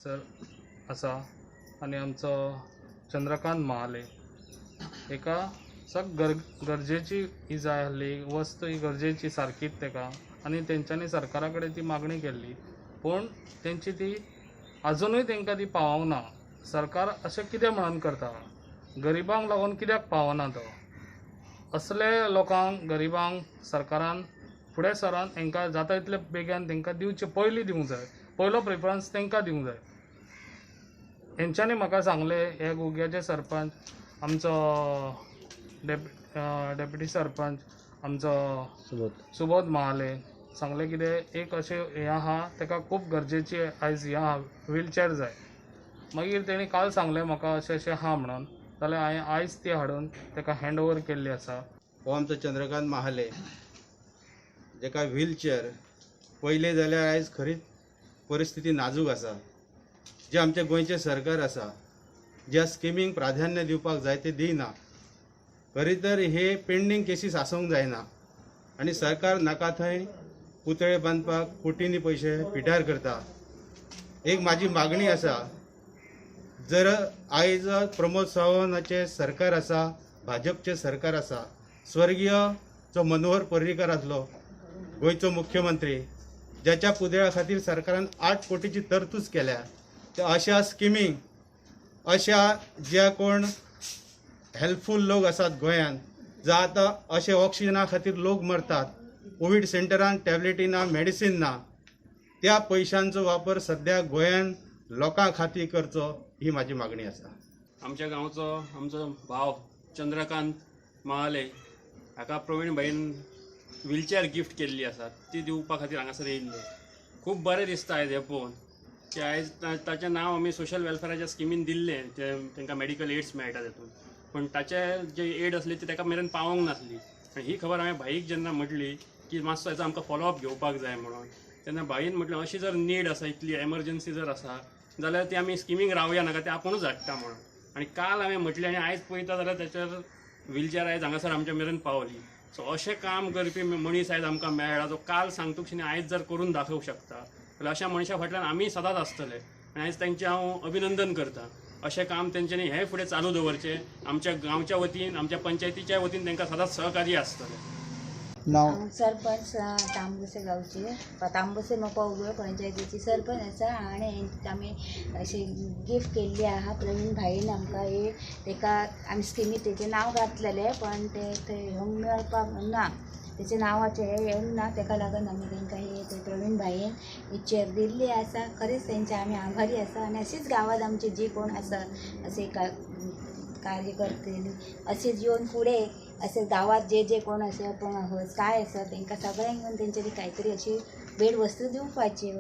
Sir आसा आनी आमचो चंद्रकांत महाले हेका सग गरजेची ही जाय आसली वस्त, ही गरजेची सारकीच तेका आनी तेंच्यांनी सरकारा कडेन ती मागणी केल्ली, पूण तेंची ती आजुनूय तेंकां ती पावोंक ना. सरकार अशें कितें म्हणून करता? गरिबांक लागून कित्याक पावना तो? असले लोकांक, गरिबांक सरकारान फुडें सरान हेंकां जाता तितले बेगीन तेंकां दिवचें, पयलीं दिवंक जाय, पयलो प्रिफरन्स तेंकां दिवंक जाय. हेंच्यांनी म्हाका सांगलें, हे गुग्याचे सरपंच, आमचो डेप्युटी सरपंच आमचो सुबोध महाले सांगलें कितें एक अशें हें आहा, तेका खूब गरजेची आयज हें आहा, व्हीलचॅर जाय. मागीर तेणी काल सांगलें म्हाका अशें अशें आहा म्हणून, जाल्यार हांवें आयज ती हाडून तेका हँड ओवर केल्ली आसा. हो आमचो चंद्रकांत महाले जेका व्हीलचेअर पयलें जाल्यार आयज खरीच परिस्थिती नाजूक आसा. जें आमचें गोंयचें सरकार आसा ज्या स्किमींक प्राधान्य दिवपाक जाय तें दिना. खरी तर हे पेंडींग केसीस आसूंक जायना आनी सरकार नाका थंय पुतळे बांदपाक कोटींनी पयशे पिड्ड्यार करता. एक म्हाजी मागणी आसा, जर आयज प्रमोद सावंताचें सरकार आसा, भाजपचें सरकार आसा, स्वर्गीय जो मनोहर पर्रीकर आसलो गोंयचो मुख्यमंत्री, ज्याच्या पुतळ्या खातीर सरकारान 8 कोटीची तरतूद केल्या, त्या अशा स्किमींक, अशा ज्या कोण हेल्पफूल लोक आसात गोंयांत, जां आतां अशे ऑक्सिजना खातीर लोक मरतात, कोवीड सेंटरान टॅबलेटी ना, मेडिसीन ना, त्या पयशांचो वापर सद्या गोंयान लोकां खातीर करचो ही म्हाजी मागणी आसा. आमच्या गांवचो आमचो भाव चंद्रकांत महाले हाका प्रवीण भाईन व्हीलचॅर गिफ्ट केल्ली आसा, ती दिवपा खातीर हांगासर येयल्ले. खूब बरें दिसता आयज हें पळोवन की आयज ताचें नांव आमी सोशल वेलफेराच्या स्किमीन दिल्लें, ते तांकां मेडिकल एड्स मेळटा तेतून, पूण ताचे जे एड आसली ती ताका मेरेन पावोंक नासली. आनी ही खबर हांवें भाईक जेन्ना म्हटली की मातसो हेचो आमकां फॉलोअप घेवपाक जाय म्हणून, तेन्ना भाईन म्हटलें अशी जर नीड आसा, इतली एमर्जन्सी जर आसा जाल्यार ती आमी स्किमींक रावया नाका, ते आपुणूच हाडटा म्हणून. आनी काल हांवें म्हटलें आनी आयज पळयता जाल्यार ताचेर व्हीलचॅर आयज हांगासर आमच्या मेरेन पावली. सो अशें काम करपी मनीस आयज आमकां मेळ्ळा, जो काल सांगतूक आयज जर करून दाखोवंक शकता जाल्यार अशा मनशा फाटल्यान आमी सदांच आसतले. आनी आयज तांचें हांव अभिनंदन करता. अशें काम तेंच्यांनी हें फुडें चालू दवरचें. आमच्या गांवच्या वतीन, आमच्या पंचायतीच्या वतीन तांकां सदांच सहकार्य आसतलें. नाव? सरपंच तांबोसे गांवची, तांबोसे मोपा उगवे पंचायतीची सरपंच आसा. आनी आमी अशी गिफ्ट केल्ली आहा प्रवीण भाईन आमकां. एक तेका आमी स्किमी तेजें नांव घातलेलें, पण तें थंय येवंक मेळपाक ना, तेच्या नांवाचें हें येवंक ना, तेका लागून आमी तेंकां हे ते प्रवीण भाईन ही चेर दिल्ली आसा. खरेंच तेंचे आमी आभारी आसा. आनी अशीच गांवांत आमची जी कोण आसा असे कार्य करतली, अशेंच येवन फुडें अशें गांवांत जे जे कोण अशें अपंग काय आसा तेंकां सगळ्यांक येवन तेंच्यांनी कांयतरी अशी भेट वस्तू दिवपाची.